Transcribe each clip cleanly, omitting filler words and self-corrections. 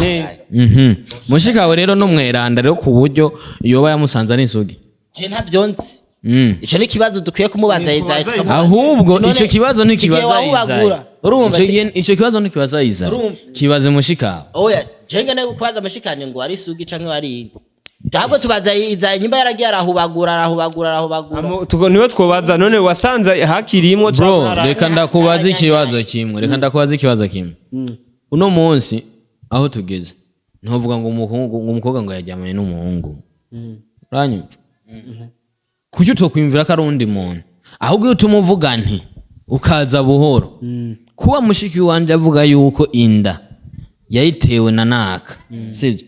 Neza. Mushikawe rero n'umweranda rero ku buryo yoba yamusanze ari isugi. Je ntavyo nzi. Ico ni ikibazo dukwiye kumubaza Izayi, tukamubaza. Ahubwo None ico kibazo ntikibaza igihe wahubagura, Izayi. urumva Ico kibazo ntikibaza Izayi. Urumva. Kibaze mushikawe. Oya, je ngene kubaza mushikanje ngo ari isugi canke wari inde. Ahubwo tubaza Izayi nyimba yaragiye arahubagura, arahubagura, arahubagura. Niwe twobaza. None wasanze hakirimwo? Bro, canke reka ndakubaza ikibazo kimwe, reka ndakubaza ikibazo kimwe. Uno munsi aho tugeze, ntuvuga ngo umuhungu, ngo umukobwa ngo yaryamanye n'umuhungu, uranyumva? Kuki utokwiyumvira ko ari uwundi muntu? Ahubwo iyo utuma uvuga nti ukaza buhoro, kuba mushiki wanje avuga yuko inda yayitewe na naka, sibyo?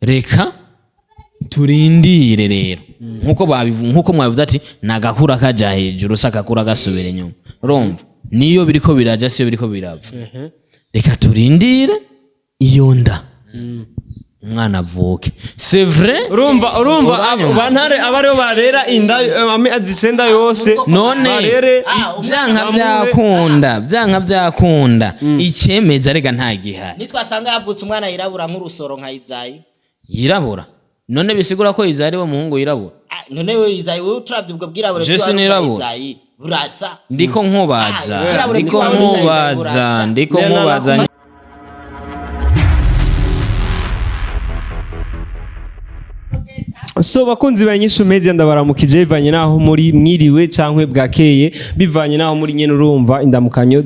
Reka turindire rero, nkuko babivu, nkuko mwabivuze ati nagakura kaja hejuru se akakura gasubira inyuma. Urumva niyo biriko biraja, siyo biriko birava. Reka turindire iyo nda, umwana avuke, c'est vrai. Urumva Uranyumva? Bantare aba aribo barera inda amezi 9 yose. None barere. byanka byakunda, byanka byakunda, icyemeza rega nta gihari. Nitwasanga yavutse umwana yirabura nk'urusoro nka Izayi. Yirabura? None bisigura ko Izayi ari we muhungu yirabura? Ah, none we Izayi, wewe uturavye ubwo bwirabure Je bwawe sinirabura. bwa Izayi burasa. Ndiko nkubaza. Ah, yirabura. Ndiko bwawe bwa Izayi nkubaza. burasa. Ndiko Ne, na- nkubaza. So bakunzi ba Inyishu Media, ndabaramukije bivanye naho muri, mwiriwe cankwe bwakeye, bivanye naho muri nyene. Urumva indamukanyo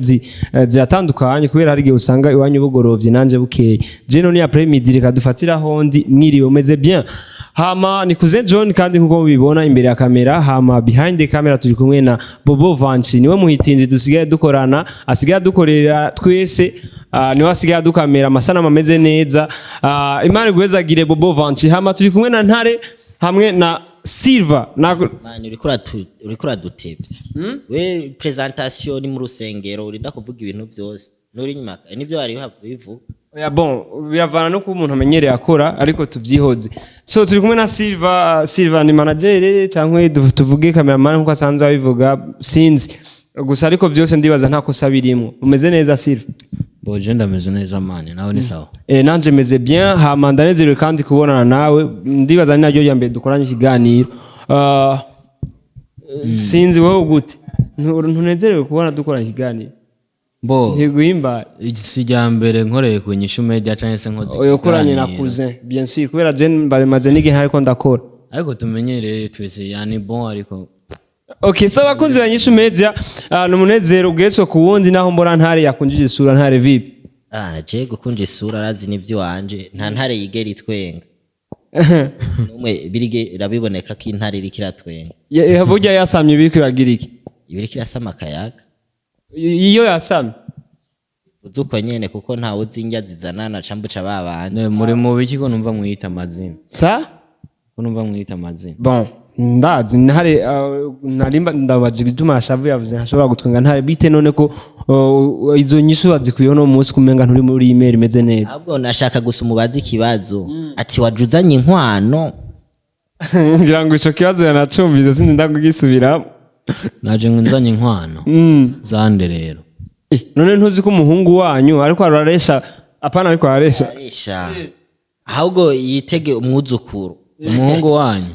ziratandukanye, kubera hari igihe usanga iwanyu bugorovye, nanje bukeye. Je none après midi, reka dufatiraho ndi mwiriwe, umeze bien. Hama ni Cousin John, kandi nkuko mubibona imbere ya kamera, hama behind the camera turi kumwe na Bobo Vanchi, niwe muhitinzi dusigaye dukorana, asigaye adukorera twese. Niwe asigaye adukamera amasanamu ameze neza. Imana iguhezagire, Bobo Vanchi. Hama turi kumwe na Ntare hamwe na Silva na Man, uriko uradutevya. We presentation ni mu rusengero, urinda kuvuga ibintu vyose nuri inyuma nivyo wari bivuga. Oya, bon, biravana no kuba umuntu amenyereye akora, ariko tuvyihoze. So turi kumwe na Silva. Silva ni manager cyangwa tuvuge cameraman nkuko asanzwe abivuga, sinzi gusa, ariko vyose ndibaza nta kosa birimwo. Umeze neza, Silva? Bon, je ndameze neza man, nawe ni sawa? Nanje meze bien. Hama ndanezerewe kandi kubonana nawe, ndibaza ni naryo rya mbere dukoranye ikiganiro. Sinzi wowe gute. Ntunezerewe kubona dukoranye ikiganiro? Bo Ntiguhimbaye? Si rya mbere nkoreye ku Inyishu Media canke se nkoze Oya, ukoranye na ikiganiro. Cousin, bien sûr, kubera je maze n'igihe ntariko ndakora. Ariko tumenyereye twese, yani bon, ariko Okay, so abakunzi ba Inyishu Media, ni umunezero ugeretswe ku wundi, naho mbora Ntare yakunjije isura. Ntare, vipi? Ah, je gukunja isura arazi n'ivyo wanje, nta ntare yigera itwenga. Sinumwe birige irabiboneka ko intare iriko iratwenga. Burya yasamye biriko iragira iki? Ibiriko irasama akayaga. Iyo yasamye? Uzi uko nyene, kuko ntawe uzi indya zizanana cambuca babandi. Ne, muri mu biki ko numva mwiyita amazina? Sa? Ko numva mwiyita amazina? Bon, ndazi Ntare, narimba ndabaje igituma yashavu yavuze ntashobora gutwenga. Ntare, bite none ko izo nyishu wazikuyeho no munsi kumenga nturi muri email imeze neza? Ahubwo nashaka gusa umubaza ikibazo ati wajuzanye inkwano. Ngira ngo ico kibazo yanacumvise, sinzi ndakugisubiramo. Naje ngo nzanye inkwano zande rero? None ntuzi ko umuhungu wanyu ariko araresha? Apana, ariko araresha. Arisha. Ahubwo yitege umwuzukuru. Umuhungu wanyu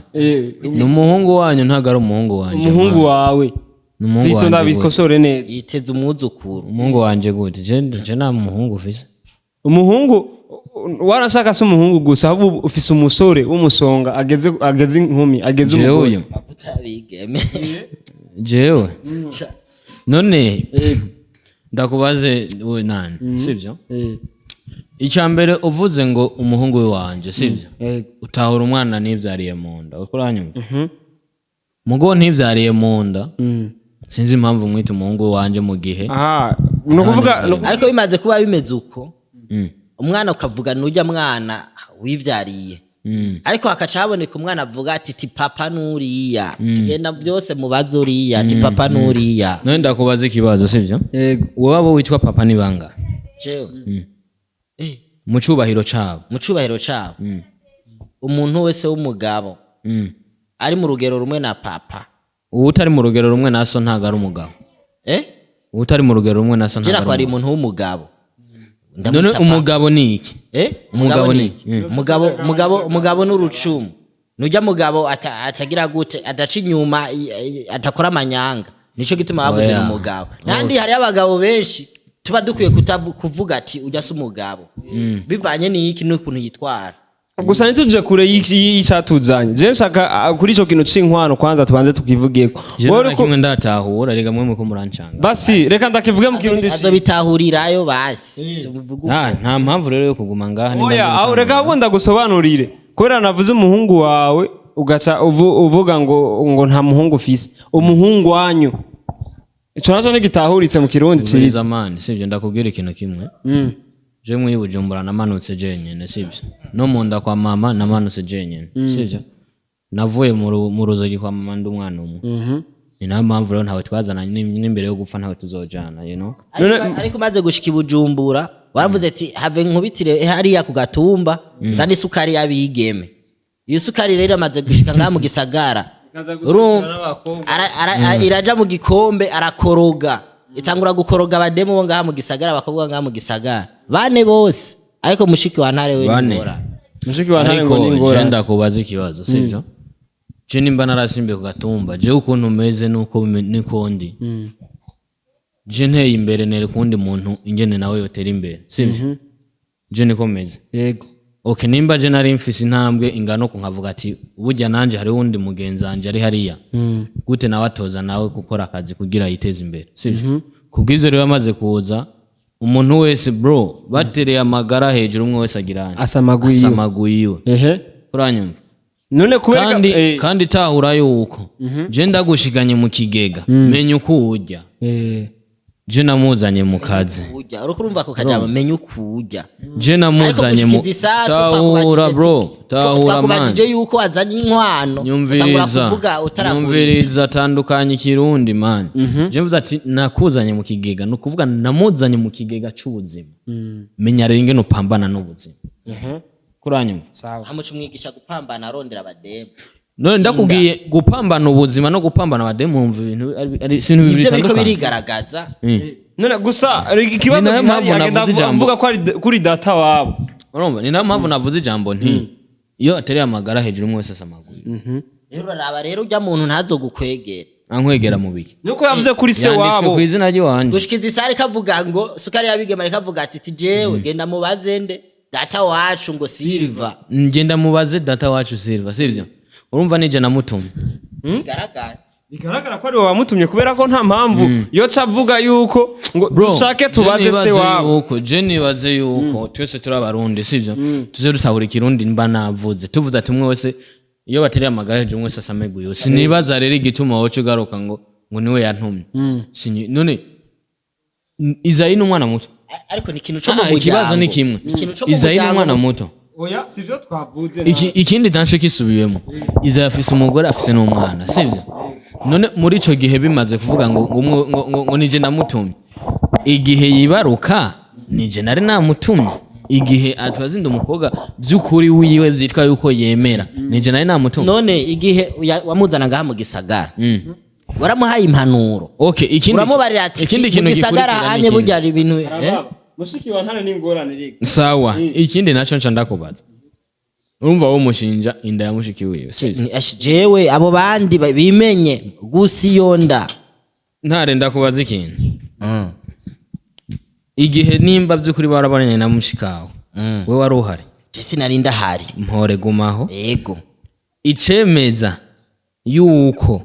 ni umuhungu wanyu, ntabwo ari umuhungu wanje. Umuhungu Mwana. wawe. Ni umuhungu Bitonda, wanje gute? bikosore neza. Yiteze umwuzukuru. Umuhungu wanje gute? Je nta muhungu ufise. Umuhungu warashaka, si umuhungu gusa, ahubwo ufise umusore w'umusonga ageze inkumi, ageze Jewe umugore. uyu Amavuta y'abigeme. Jewe none ndakubaze we nani, sibyo? Icya mbere uvuze ngo umuhungu wanje, sibyo? Utahura umwana nibyariye mu nda, uriko uranyumva? Mugo ntibyariye mu nda, sinzi impamvu mwita umuhungu wanje mu gihe Aha ni ukuvuga Ariko bimaze kuba bimeze uko, umwana ukavuga nujya mwana wivyariye, ariko hakaca haboneka umwana avuga ati ti papa nuriya, tugenda byose mubaze uriya, ti papa nuriya. None ndakubaza ikibazo, sibyo? Yego. Wowe abo witwa papa ni bangahe? Jewe Mu cubahiro cabo. Mu cubahiro cabo, umuntu wese w'umugabo ari mu rugero rumwe na papa. Uwo utari mu rugero rumwe na so ntabwo ari umugabo. Eh. Uwo utari mu rugero rumwe na so Jera ntabwo ko ari ari umugabo. umuntu w'umugabo None ndamwita papa. umugabo ni iki? Umugabo ni iki? Mugabo n'urucumu nujya mugabo atagira gute, adaca inyuma, adakora amanyanga. Nico gituma bavuze Oya. n'umugabo. Nandi hariyo abagabo benshi tuba dukwiye kuvuga ati ujya se umugabo, bivanye n'iki, n'ukuntu yitwara. Gusa ntituje kure y'icatuzanye. Je nshaka kuri ico kintu c'inkwano kwanza tubanze tukivugeko. Je Wowe nta uriko- kimwe ndatahura, rega mwe muko murancanga. Basi reka ndakivuge mu kirundi. Azobitahurirayo basi, tubivuge uko. Nta mpamvu rero yo kuguma ngaha nimba Oya, nzi aho reka gutanga. ahubwo ndagusobanurire, kubera navuze umuhungu wawe ugaca uvuga ngo nta muhungu ufise, umuhungu wanyu, ico naco ntigitahuritse mu kirundi Ubwiriza ciza. mani, sibyo? Ndakubwira ikintu kimwe. Je muri Bujumbura namanutse jenyene, sibyo? No mu nda kwa mama namanutse jenyene, sibyo? Navuye mu ruzogi kwa mama ndi umwana umwe. Ni nayo mpamvu rero ntawe twazananye, n'imbere yo gupfa ntawe tuzojana. Ariko umaze gushika i Bujumbura waravuze ati have nkubitire hariya ku gatumba nzane isukari y'abigeme. Iyo sukari rero amaze gushika ngaha mu gisagara, urumva, iraja mu gikombe, arakoroga, itangura gukoroga abademu bo ngaha mu gisagara, abakobwa ngaha mu gisagara bane bose, ariko mushiki wa Ntare we Bane. ningora. Mushiki wa Ntare ngo Ariko je ningorane. ndakubaza ikibazo, sibyo? Je nimba narasimbiye ku gatumba, je ukuntu meze nuko niko ndi, je nteye imbere nereka uwundi muntu ingene nawe yotera imbere, sibyo? Je niko meze. Yego. Okay, nimba je nari mfise intambwe ingano ku nkavuga ati burya nanje hariho uwundi mugenzi wanje ari hariya, gute nawe atoza nawe gukora akazi kugira yiteze imbere, sibyo? Kubw'ivyo rero amaze kuza umuntu wese, bro, batereye amagara hejuru, umwe wese agira Asamagwiwe. Asamagwiwe. Uranyumva? None kubera Kandi kandi tahura yuko je ndagushiganye mu kigega, menya uko urya. Je namuzanye mu kazi. Urya, uriko urumva ako kajambo, menya uko urya. Je namuzanye mu Ariko gushika isaha tahura, bro, tahura man. Twakubajije yuko wazanye inkwano, utangura Nyumviriza. kuvuga utaragura. Nyumviriza, tandukanye ikirundi man. Je mvuze ati nakuzanye mu kigega, ni ukuvuga namuzanye mu kigega c'ubuzima. Menya rero ingene upambana n'ubuzima. Kuranyumva? Sawa. Hamuca umwigisha gupambana arondera abademu. None ndakubwiye gupambana ubuzima no gupambana abademu, wumva ibintu ari si ibintu bibiri Ivyo biriko bitandukanye. birigaragaza. None gusa ikibazo Ni nayo gihari, mpamvu agenda navuze ijambo. avuga ko ari kuri data wabo. Urumva, ni nayo mpamvu navuze ijambo nti iyo atereye amagara hejuru umwe wese asamaguru. Rero uraraba rero ujya muntu ntazogukwegera. Ankwegera mu biki? Nuko yavuze kuri se Yanditswe wabo. ku izina ry'iwanje. Gushikiza isaha ariko avuga ngo sukari y'abigeme, ariko avuga ati jewe genda mubaze nde, data wacu ngo Silva. Ngenda mubaze data wacu Silva, sivyo? Urumva nije namutumye. Bigaragara. Bigaragara ko ari wowe wamutumye, kubera ko nta mpamvu yoca avuga yuko ngo Bro, dushake je tubaze se nibaze wabo. Je nibaze yuko twese turi abarundi, sivyo? Tuze dutahura ikirundi. Mba navuze, tuvuze ati umwe wese iyo batereye amagara hejuru umwe wese asameguye. Sinibaza rero igituma woca ugaruka ngo niwe yantumye. None Izayi ni umwana muto. Ariko ni ikintu co mu Ah, muryango. ikibazo ni kimwe. Ikintu co mu Izayi ni muryango. umwana muto. Oya, sivyo twavuze. Ikindi naco kisubiyemo, Izayi afise umugore, afise n'umwana, sivyo? None muri ico gihe bimaze kuvuga ngo nije namutumye, igihe yibaruka nije nari namutumye, igihe atwazinda umukobwa by'ukuri wiwe vyitwa yuko yemera, nije nari namutumye. None igihe wamuzana ngaha mu gisagara, waramuhaye impanuro? Okay, ikindi Uramubarira ati ikindi mu kintu gisagara gikurikira ni anye ikindi. burya hari ibintu, eh? Mushiki wa Ntare n'ingorane rega. Sawa, ikindi naco nca ndakubaza. Urumva wowe umushinja inda ya mushiki wiwe, sivyo? Jewe abo bandi bimenye gusa iyo nda. Ntare, ndakubaza ikintu. Igihe nimba by'ukuri barabonanye na mushikawe, we wari uhari? Je sinari ndahari. Mpore, gumaho. Yego. Icemeza yuko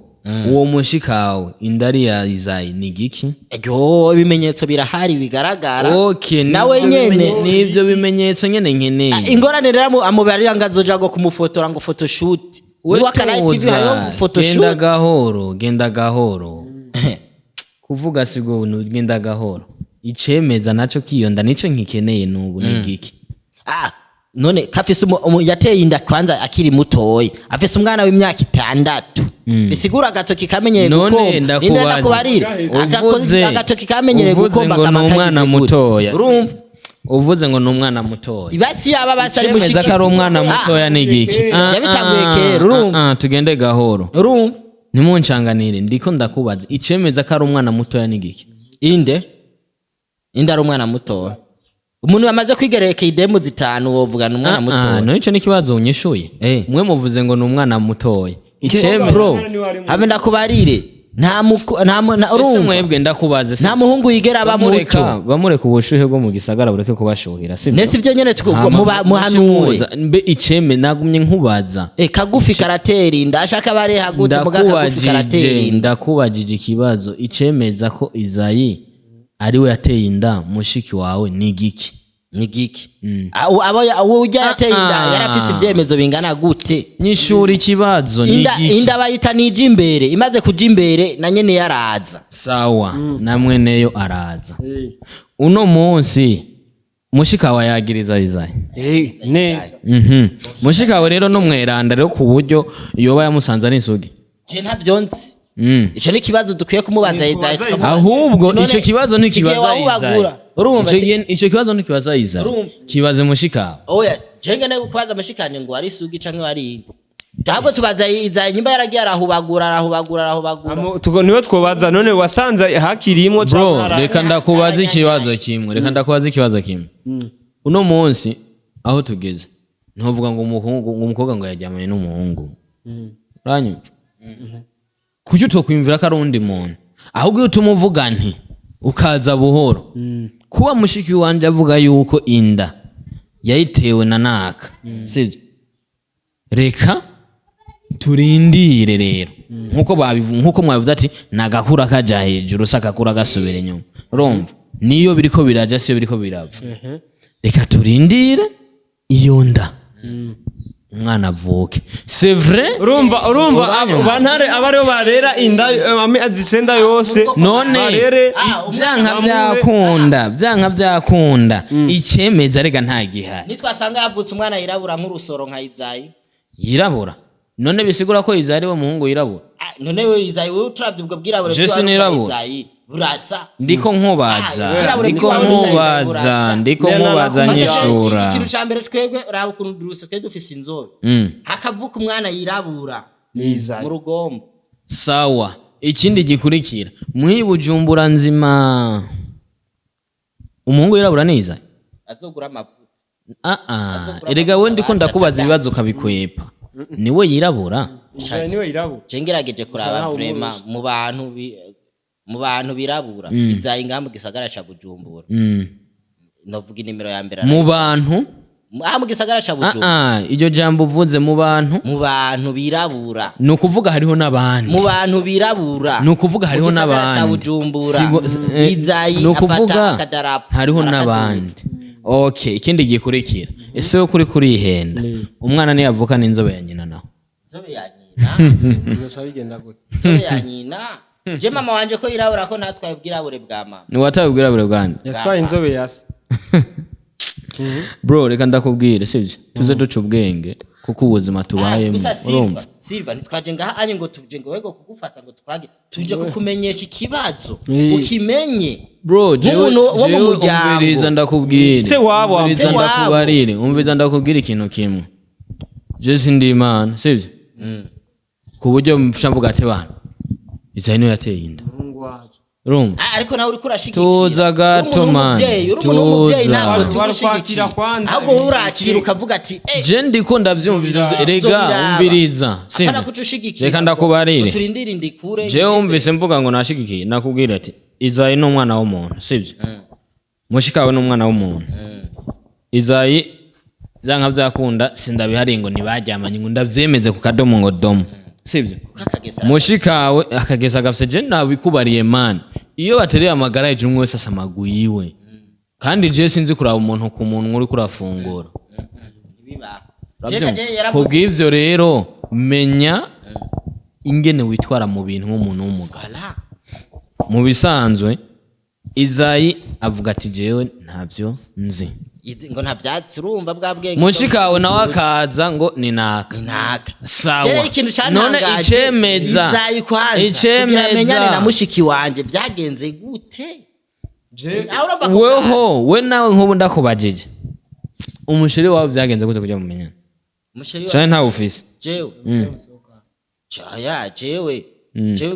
uwo mushikawe inda ari ya Izayi ni giki? Ryo ibimenyetso birahari bigaragara. Okay, Nawe nivyo nyene. nivyo bimenyetso nyene nkeneye. Ingorane rero amubarira ngo azoja ngo kumufotora ngo photoshoot. We Muri Wakalight TV tuza, hariho genda photoshoot. gahoro, genda gahoro. Kuvuga sibwo buntu, genda gahoro. Icemeza naco kiyonda nico nkikeneye nubu ni giki? Ah, none kafise yateye inda kwanza akiri mutoya, afise umwana w'imyaka 6, bisigura agatoki kamenyereye None gukomba. ndakubaza. Ninde ndakubarira? Agatoki kamenyereye Uvuze gukomba ngo ni kama umwana kagize gute? mutoya. Urumva? Uvuze ngo ni umwana mutoya. Ibasi yaba basi ari Icemeza mushiki. ko ari umwana mutoya ni igiki? Ah, Yabitanguye ah, kera, urumva? ah, ah, tugende gahoro. Urumva? Ntimunshanganire, ndiko ndakubaza icemeza ko ari umwana mutoya ni igiki? Inde inde ari umwana mutoya? Umuntu yamaze kwigereka idemu zitanu, wovuga ni umwana Ah, mutoya? none ico ni ikibazo unyishuye? Eh. Mwe muvuze ngo ni umwana mutoya, iceme Bro, habe ndakubarire, nta muko nta Ese urumva, mwebwe ndakubaze, nta muhungu yigera aba muto. Bamureka ubushuhe bwo mu gisagara bureke kubashuhira, sibyo? Nese ivyo nyene Hama muhanure. Mbe iceme nagumye nkubaza. Eh, kagufi karatera inda, ashaka bareha gute, muga kagufi karatera Ndakubajije, inda. ndakubajije ikibazo: icemeza ko Izayi ari we yateye inda mushiki wawe ni igiki? Ni giki? Abo ujya yateye inda Ah. yarafise ivyemezo bingana gute? Nyishura ikibazo, ni Inda igiki? inda bayita nije imbere, imaze kuja imbere na nyene yaraza. Sawa, namwe neyo araza. Uno munsi mushikawe yagiriza Izayi. Neza. Mushikawe rero n'umweranda rero, ku buryo yoba yamusanze ari isugi? Je ntavyo nzi. Ico ni ikibazo dukwiye kumubaza Ni Izayi, kubaza. tukamubaza. Ahubwo None, ico kibazo ntikibaza kigiye wahubagura. Izayi. Urumva Ico kibazo ntikibaza Izayi. Urumva. Kibaze mushikawe. Oya, je ngene kubaza mushikanje ngo ari isugi canke wari inde? Ahubwo tubaza Izayi nyimba yaragiye arahubagura, arahubagura, arahubagura. Niwe twobaza. None wasanze hakirimwo Bro, canke reka ndakubaza ikibazo kimwe, reka ndakubaza ikibazo kimwe. Uno munsi aho tugeze, ntuvuga ngo umuhungu, ngo umukobwa ngo yaryamanye n'umuhungu. Uranyumva? Kuki utokwiyumvira ko ari undi muntu? Ahubwo iyo utuma uvuga nti ukaza buhoro, kuba mushiki wanje avuga yuko inda yayitewe na naka, sibyo? Reka turindire rero, nkuko mwabivuze ati nagakura kaja hejuru, se akakura gasubira inyuma. Urumva, niyo biriko biraja, siyo biriko birava. Reka turindire iyo nda, umwana avuke, c'est vrai. Urumva Uranyumva? Bantare aba aribo barera inda amezi 9 yose. None barere. Ah, byanka umwana byakunda, byanka byakunda, icyemeza rega nta gihari. Nitwasanga havutse umwana yirabura nk'urusoro nka Izayi? Yirabura? None bisigura ko Izayi ari we muhungu yirabura? Ah, none we Izayi, wewe uturavye ubwo bwirabure Je bw'iwawe sinirabura. bwa Izayi burasa. Ndiko nkubaza. Ah, ubwirabure Ndiko bw'iwawe bwa Izayi nkubaza. burasa. Ndiko Nena nkubaza, nakubaza. nyishura. Ikintu ca mbere, twebwe uraba ukuntu duruse, twe dufise inzobe, hakavuka umwana yirabura Ni Izayi. mu rugombo. Sawa, ikindi gikurikira, muhi Bujumbura nzima umuhungu yirabura ni Izayi? Azogura amavuta. Ah ah, erega we ndiko ndakubaza ibibazo ukabikwepa. Niwe yirabura? Izayi niwe yirabura. Je ngerageje kuraba, nawe vraiment, mu bantu birabura, Izayi ngaha mu gisagara ca Bujumbura, novuga inimero ya mbere. Mu bantu? Aha mu gisagara ca Ah Bujumbura. ah, iryo jambo uvuze, mu bantu, Mu bantu birabura. Ni ukuvuga hariho n'abandi. Mu bantu birabura. Ni ukuvuga hariho Mu gisagara ca n'abandi. Bujumbura, Izayi ni ukuvuga afata akadarapo hariho arakaduza. n'abandi. Okay, ikindi gikurikira, ese wo kuri kurihenda, umwana niyavuka n'inzobe ya nyina naho? Inzobe ya nyina? Bizoca bigenda gute? Inzobe ya nyina? Je mama wanje ko yirabura, ko ntatwaye ubwirabure bwa mama? Ni wataye ubwirabure bwande? Yatwaye inzobe ya se. Bro, reka ndakubwire, sibyo? Tuze duca ubwenge, kuko ubuzima Ah, tubayemo, gusa urumva? Silva, Silva, ntitwaje ngaha anye ngo tuje ngo wego kugufata ngo twage, tuje kukumenyesha ikibazo ukimenye. Bro, jewe Nk'umuntu wo mu jewe muryango. umviriza ndakubwire. Se wabo. Umviriza. Se wabo. Ndakubarire, umviriza ndakubwire ikintu kimwe. Je sindi Imana, sibyo? Ku buryo mfasha mvuga ati bana, Izayi niwe yateye inda, urumva? Ah, ariko nawe uriko urashigikira. Tuza gato, Uri umuntu man. w'umuvyeyi, uri umuntu w'umuvyeyi, Tuza. ntabwo Wari tugushigikiye. kwakira kwanza. Ahubwo wowe urakira ukavuga ati eh, Je ndiko ndavyumva ivyo, rega Tuzobiraba. umviriza, Apana sibyo? kuca ushigikira Reka ngo ndakubarire. turindire indikure. Jewe wumvise mvuga ngo nashigikiye, nakubwira ati Izayi ni umwana w'umuntu, sibyo? Mushikawe ni umwana w'umuntu. Izayi byanka byakunda, sindabihariye ngo ntibaryamanye ngo ndavyemeze ku kadomo ngo domo, sibyo? Kakagesa. Mushikawe akagesa gafise. Je nabikubariye, man, iyo batereye amagara hejuru, umwe wese asamagu yiwe. Kandi je sinzi kuraba umuntu ku munwa uriko urafungura. Ntibibaho. Uravyumva? Jeka je yaravuze. Kubw'ivyo rero, menya ingene witwara mu bintu nk'umuntu w'umugabo. Voilà. Mu bisanzwe Izayi avuga ati jewe ntabyo nzi. Ngo nta vyatsi, urumva bwa bwenge. Mushikawe nawe akaza ngo ni naka. Naka. Sawa. Jere ikintu None cantangaje, icemeza, Izayi kwanza kugira icemeza amenyane na mushiki wanje byagenze gute? Aho urumva ko Weho, we nawe, nk'ubu ndakubajije, umusheri wawe byagenze gute kugira mumenyane? Musheri wa Canke ntawe ufise? Jewe Chaya, jewe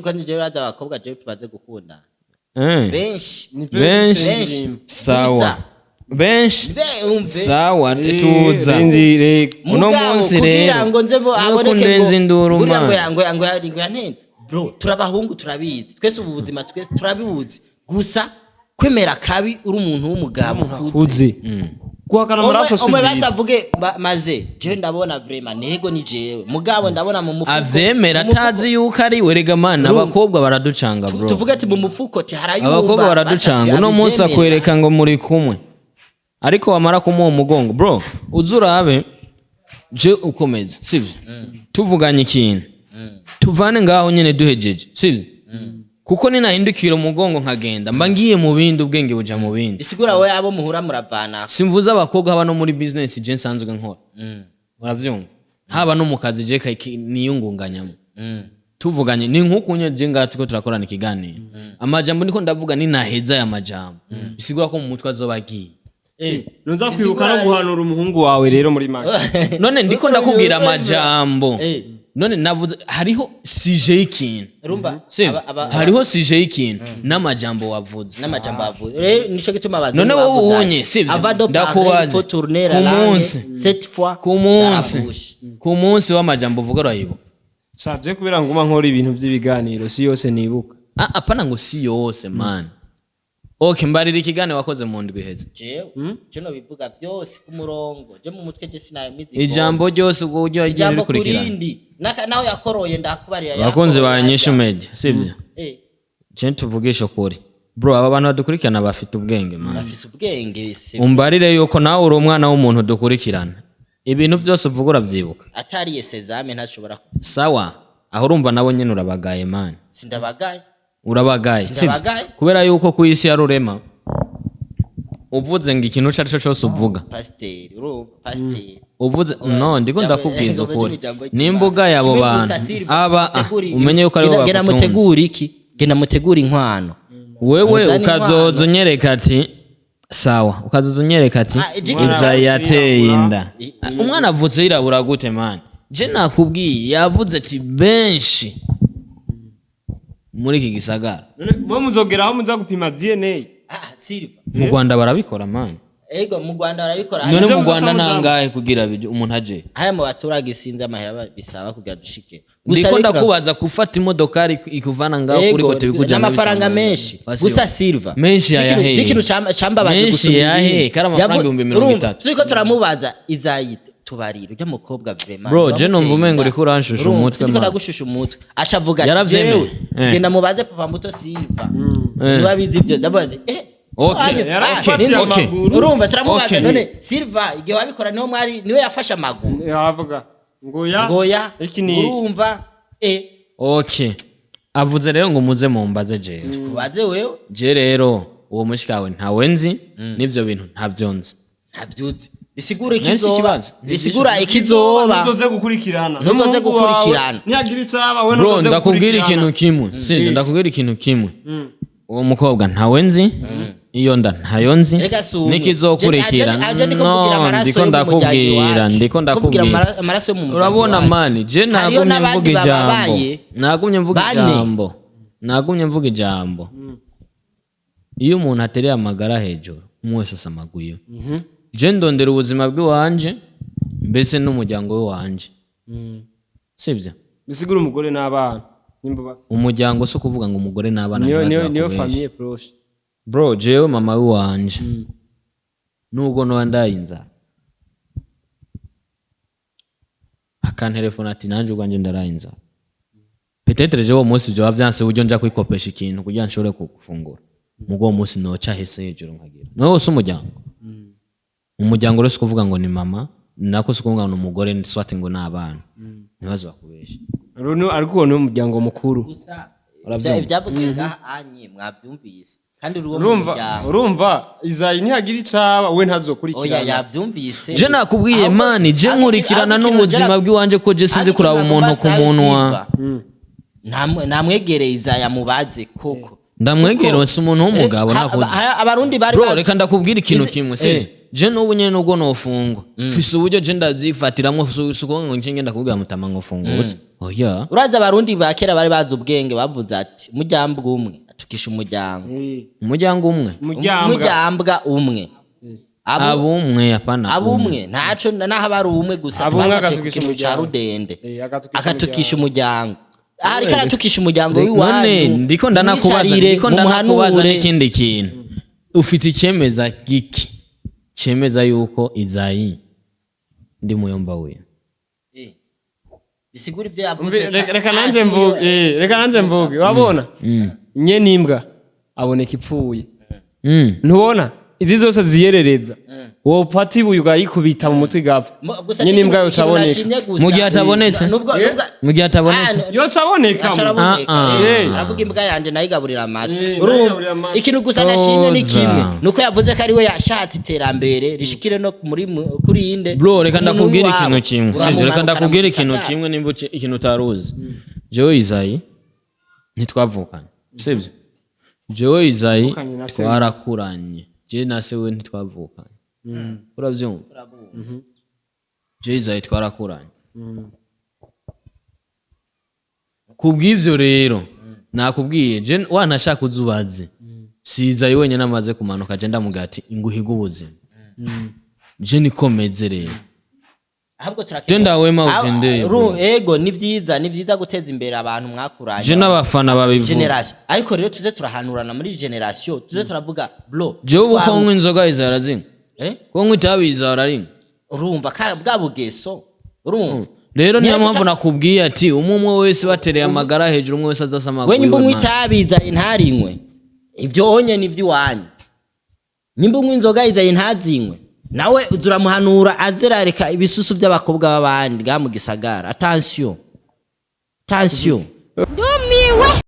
kandi jewe raza abakobwa jewe tumaze gukundana benshi. Benshi. Benshi. Sawa. Gusa, Benshi. Be umve. Sawa, tuza. Rindire. Uno Mugabo, munsi kugira rero, ngo nze nuko aboneke ngo ndenze induru, buriya ngo man. ngo yantende. Bro, turabahungu, turabizi twese, ubu buzima twese turabibuzi. Gusa kwemera kabi uri umuntu w'umugabo ukuze. Uzi guhakana amaraso si Umwe byiza. basavuge maze jewe ndabona vraiment nego ni jewe, mugabo ndabona mu mufuko Avyemera mu mufuko- atazi yuko ari we. Rega man, abakobwa baraducanga, bro. Tuvuge ati mu mufuko ti harayumba. Abakobwa baraducanga. Uno munsi akwereka ngo muri kumwe, ariko wamara kumuha umugongo, bro, uze urabe je ukomeza, sibyo? Tuvuganye ikintu, tuvane ngaho nyene duhejeje, sibyo? Kuko ninahindukira umugongo nkagenda, mba ngiye mu bindi, ubwenge buja mu bindi. Bisigura wowe abo muhura muravana. Simvuze abakobwa, haba no muri business je nsanzwe nkora, uravyumva, haba no mu kazi je niyungunganyamo. Tuvuganye ni nk'uku nyene je ngaha turiko turakorana ikiganiro, amajambo niko ndavuga, ninaheza aya majambo, bisigura ko mu mutwe azoba agiye. Ntuza kwibuka no guhanura umuhungu wawe rero muri make. None ndiko ndakubwira amajambo. None navuze hariho sujet y'ikintu. Urumva. Sivyo? Hariho sujet y'ikintu n'amajambo wavuze. N'amajambo avuze rero nico gituma abazungu None wowe bavuze ati, ubonye, sivyo? "Avant de parler, Ndakubaza. il faut tourner la Ku langue munsi. sept fois Ku dans la munsi, bouche." ku munsi w'amajambo uvuga urayibuka? Shaje kubera nguma nkora ibintu by'ibiganiro, si yose nibuka. Ah, apana ngo si yose, man. Okay, mbarira ikiganiro wakoze mu ndwi iheze. Jewe je no bivuga byose ku murongo, je mu mutwe je sinayamizi. Ijambo ryose ubwo buryo wagiye Ijambo ku rikurikirana. rindi. Naho yakoroye ndakubarira. Abakunzi ba Yakoroye Nyishu ajya. Media, sibyo? Eh. Je tuvugisha ukuri, bro, aba bantu badukurikirana bafite ubwenge, man. Bafise ubwenge se. Umbarire yuko nawe uri umwana w'umuntu dukurikirana, ibintu byose uvuga urabyibuka? Atariye sezame ntashobora Sawa, aho urumva nabo nyine urabagaye, man. Sindabagaye. Urabagaye, sibyo? Sindabagaye. Kubera yuko ku isi ya rurema uvuze ngo ikintu icyo ari cyo cyose uvuga. Pasiteri, urumva pasiteri. Uvuze no ndiko ndakubwiza ukuri, Ijambo ry'Imana. nimba ugaye abo Kimwe bantu gusa, Silva, aba umenye yuko aribo gena bagutunze. mutegure iki, genda mutegure inkwano. Wewe Muzane ukazoza inkwano. unyereka ati sawa, ukazoza unyereka ati Ah, igiki- iza yateye inda. I- Umwana avutse yirabura gute, man? Je nakubwiye, yavuze ati benshi muri iki gisagara. None mwe muzogera aho muza gupima DNA? Ah, Silva. Mu Rwanda barabikora, man. Ego, mu Rwanda barabikora. None Ivyo mu Rwanda muzaca. nangahe kugira umuntu aje? Haya mu baturage sinzi amahera bisaba kugira dushike. Ndiko rero ndakubaza gufata imodokari ikuvana ngaho kuri Ego, kote bikujana n'amafaranga bisanga. menshi. Basi Gusa Silva, Menshi yayahe? ikintu cambabaje Menshi gusumba yahe? ibindi. Kari amafaranga 30,000. Urumva, turiko turamubaza izayite tubarira ujya mukobwa vraiment. Bro, je numva umengo inda. uriko uranshusha Urumva, umutwe, sindiko man. ndagushusha umutwe, aca avuga ati Yaravyemeye? jewe tugenda mubaze papa muto Silva, niba abizi ibyo. Ndabaza Okay. so, Yarafatiye Okay. amaguru. Urumva turamubaza, Okay. none Silva igihe wabikora niho mwari, niwe yafashe amaguru? Yavuga ngo ya Ngoya. Iki ni iki? Urumva Okay, avuze rero ngo muze mumbaze jewe. Tubaze wewe. Je rero uwo mushikawe ntawe nzi, n'ivyo bintu ntabyo nzi. Ntavyuzi, bisigura Nari si ikizoba. ikibazo. Bisigura ikizoba. Ntuzoze gukurikirana. Ntuzoze N'umuhungu wawe, gukurikirana. nihagira icaba we Bro, ntuzoze ndakubwira gukurikirana. ikintu kimwe, sinzi, ndakubwira ikintu kimwe: uwo mukobwa ntawe nzi, iyo nda ntayo nzi, Reka si umwe. n'ikizokurikira. Aje ndiko mvugira No, amaraso ndiko yo mu muryango ndakubwira, iwacu. ndiko Ndiko mvugira ndakubwira. amaraso yo mu muryango Urabona, iwacu. man, je Hariyo nagumye n'abandi mvuga ijambo, bababaye. nagumye mvuga Bane. ijambo, nagumye mvuga ijambo: iyo umuntu atereye amagara hejuru, umwe wese asamaguyeho. Je ndondera ubuzima bw'iwanje, mbese n'umuryango w'iwanje, sibyo? Bisigura umugore n'abana nimba Umuryango si ukuvuga ngo umugore n'abana. Niyo Ntibaze niyo niyo bakubeshe. famille proche. Bro, jewe mama w'iwanje, nubwo noba ndaye inzara, akantelefona ati nanjye ubwanjye ndaraye inzara, peut-être jewe uwo munsi vyoba vyanse uburyo nja kwikopesha ikintu kugira nshobore gufungura, mugo uwo munsi noca hese hejuru nkagira nawe wose umuryango. Umuryango rero si ukuvuga ngo ni mama, nako si ukuvuga ngo ni umugore, swati ngo ni abana. Ntibaze bakubeshe. Runo ariko uwo ni umuryango mukuru. Gusa Urabyumva? ibyavugiwe ngaha anye mwabyumvise, kandi uri uwo mu Urumva, muryango. urumva izayi nihagira icaba we Oya, ntazokurikirana. yabyumvise. Je nakubwiye, Ahubwo- man, je ahubwo nkurikirana ahubwo ikintu n'ubuzima bw'iwanje, ko je sinzi ahubwo kuraba ikintu umuntu nagomba ku munwa. Silva, namwegereye izaya mubaze koko. Ndamwegera, Kuko- si umuntu w'umugabo nakuze. Abarundi bari Bro, bazi- reka ndakubwira ikintu kimwe, sivyo? Je n'ubu nyene nubwo nofungwa, mfise uburyo je ndavyifatiramwo. Si ukuvuga ngo nce ngenda kubwira mutama ngo fungutse, oya. Urazi abarundi ba kera bari bazi ubwenge, bavuze ati umuryango umwe atukisha umuryango. Umuryango umwe. Umuryango. Umuryango umwe. Abumwe, apana. Abumwe ntaco, naho aba ari umwe gusa. Abumwe ntibafate ku agatukisha kintu ca umuryango. rudende. Agatukisha. Agatukisha umuryango, ariko aratukisha umuryango None w'iwanyu. ndiko ndanakubaza, Mwicarire, ndiko ndanakubaza mumuhanure. n'ikindi kintu. Ufite icyemeza giki cyemeza yuko Izayi ndi muyomba we? Bisigura ibyo yavuze. Reka nanje mvuge, reka nanje mvuge. Wabona nye n'imbwa aboneka ipfuye. Ntubona izi zose ziyerereza, wopfata ibuye ukayikubita mu mutwe igapfa. Gusa Nye n'imbwa ikintu yocaboneka. nashimye gusa. Mu gihe atabonetse? Nubwo Mu gihe atabonetse? Ah, Yocaboneka. acaraboneka. Ah, ah. Aravuga imbwa yanje nayigaburira amata. Nayigaburira Urumva, amata. ikintu gusa nashimye ni Toza. kimwe, nuko yavuze ko ari we yashatse iterambere rishikire no muri kuri inde. Bro, reka Umuntu ndakubwira w'iwabo. ikintu kimwe, sivyo? Reka Uramumanuka ndakubwira ikintu aramusagara. kimwe, nimba ikintu utaruzi. Jewe Izayi ntitwavukanye, sivyo? Jewe Izayi Wavukanye na se. twarakuranye. Je na se we ntitwavukanye, uravyumva? Je Izayi twarakuranye. Kubw'ivyo rero nakubwiye, je wanashaka uzubaze, si Izayi wenyine amaze kumanuka. Je ndamubwira ati inguhiga ubuzima, je nikomeze rero. Ahubwo turakeneye. Tenda wema utendeye, bro. Ego, ni vyiza, ni vyiza guteza imbere abantu mwakuranye. Je n'abafana babivuga. Generation, ariko rero tuze turahanurana muri generation, tuze turavuga bro. Jewe ubu ko nywa inzoga, Izayi arazinywa. Eh? Ko nywa itabi, Izayi ararinywa. Urumva ka bwa bugeso, urumva. Rero niyo Nyereka. mpamvu nakubwiye ati umwe umwe wese batereye amagara hejuru, umwe wese azasa amaguru We nyimba iwe, unywa man. itabi, Izayi ntarinywe, ibyo onye ni iby'iwanyu. Nyimba unywa inzoga, Izayi ntazinywe, nawe turamuhanura azerareka ibisusu by'abakobwa b'abandi ngaha mu gisagara. Attention, attention. Ndumiwe.